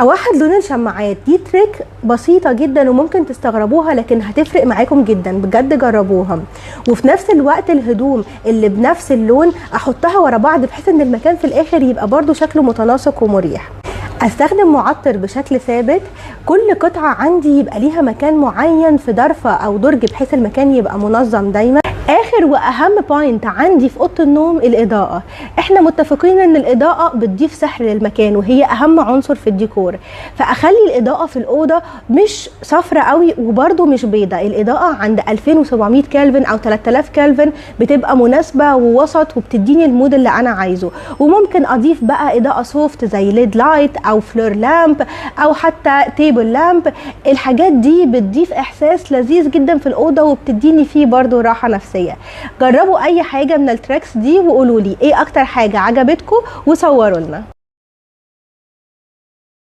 اوحد لون الشماعات، دي trick بسيطة جدا وممكن تستغربوها لكن هتفرق معاكم جدا، بجد جربوها. وفي نفس الوقت الهدوم اللي بنفس اللون احطها ورا بعض بحيث ان المكان في الاخر يبقى برضو شكله متناسق ومريح. استخدم معطر بشكل ثابت، كل قطعة عندي يبقى ليها مكان معين في ضرفة او درج بحيث المكان يبقى منظم دايما. اخر واهم point عندي في اوضة النوم الاضاءة. احنا متفقين ان الاضاءة بتضيف سحر للمكان وهي اهم عنصر في الديكور، فاخلي الاضاءة في الاوضة مش صفرة قوي وبرده مش بيضة. الاضاءة عند 2700 كلفن او 3000 كلفن بتبقى مناسبة ووسط وبتديني ال mood اللي انا عايزه. وممكن اضيف بقى اضاءه soft زي LED light او floor lamp او حتى table lamp. الحاجات دي بتضيف احساس لذيذ جدا في الاوضة وبتديني فيه برده راحة نفسية. جربوا اي حاجة من ال tricks دي وقولوا لي ايه اكتر حاجة عجبتكم وصوروا لنا.